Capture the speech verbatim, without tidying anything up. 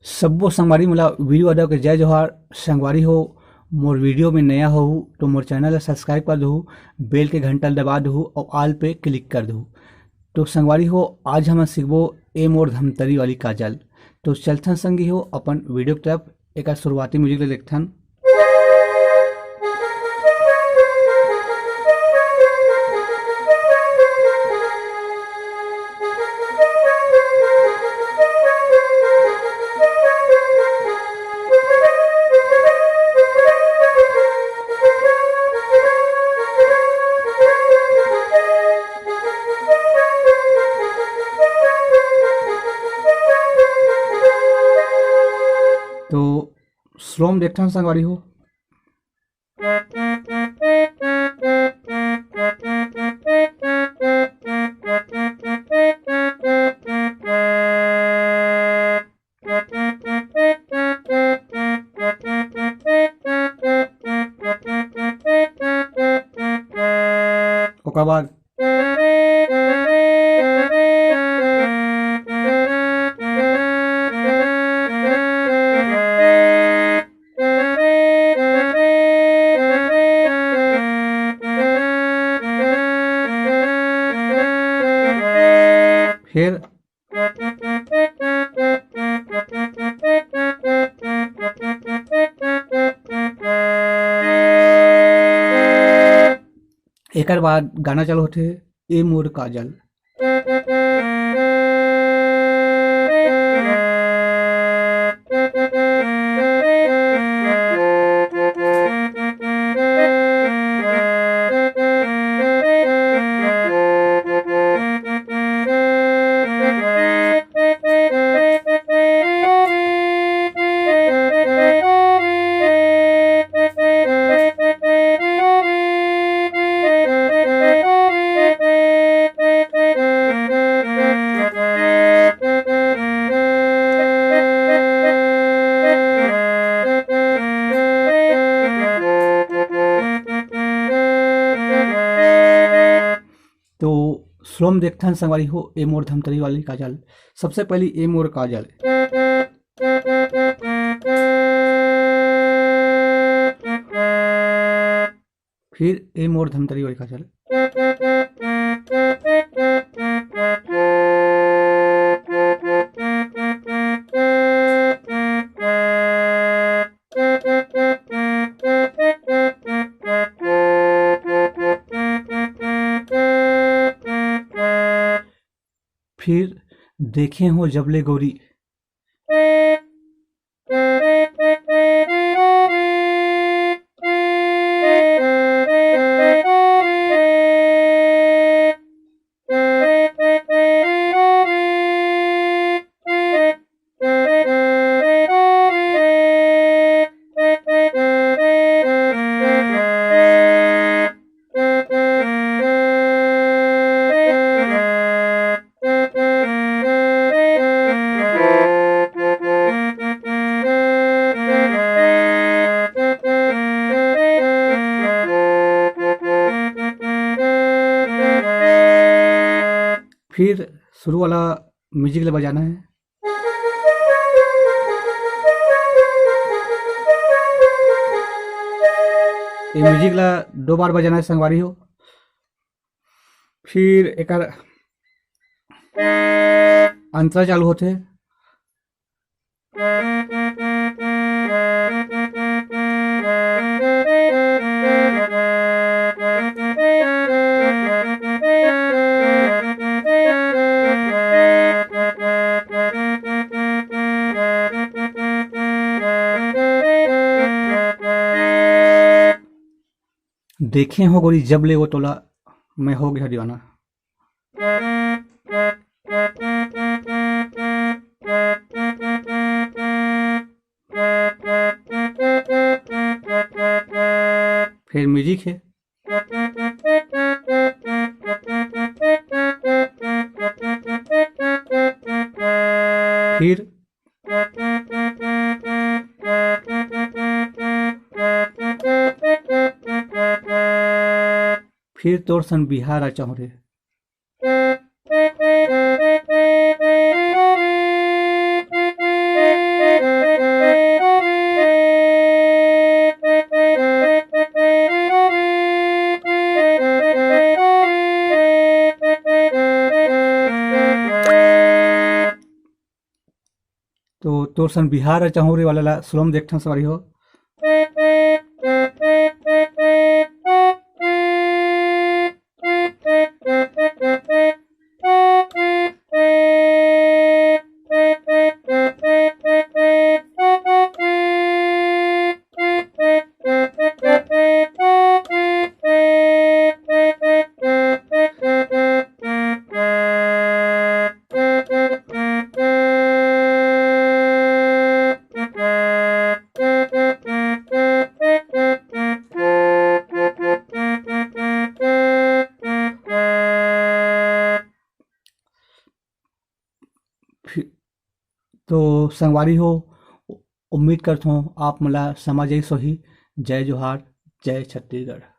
सब्बो संगवारी मन ला वीरू यादव के जय जोहार। संगवारी हो, मोर वीडियो में नया होहू तो मोर चैनल ला सब्सक्राइब कर दहू, बेल के घंटा ला दबा दहू और ऑल पे क्लिक कर दहू। तो संगवारी हो, आज हमन सीखबो ए मोर धमतरी वाली काजल। तो चलथन संगी हो अपन वीडियो की तरफ, एकर शुरुआती म्यूजिक ला देखथन। तो स्लो में देखथन संगवारी हो। ओकर बाद फिर एकर बाद गाना चालू होथे, ए मोर काजल। तो स्लो में देखथन संगवारी हो, ए मोर धमतरी वाली काजल। सबसे पहली ए मोर काजल। फिर ए मोर धमतरी वाली काजल। फिर देखे हो जब ले गोरी। फिर शुरू वाला म्यूजिक ला बजाना है। ये म्यूजिक ला दो बार बजाना है संगवारी हो। फिर एकर अंतरा चालू होथे। देखे हो गोरी जब ले वो तोला, मैं हो गया दीवाना। फिर म्यूजिक है। फिर फिर तोर सन बिहार आ चाहूँ रे। तो तोर सन बिहार चहुरी वाला ला सुलम देखथन संगवारी हो। फिर तो संगवारी हो, उम्मीद करथों आप मन ला समझ आइस होही। जय जोहार, जय छत्तीसगढ़।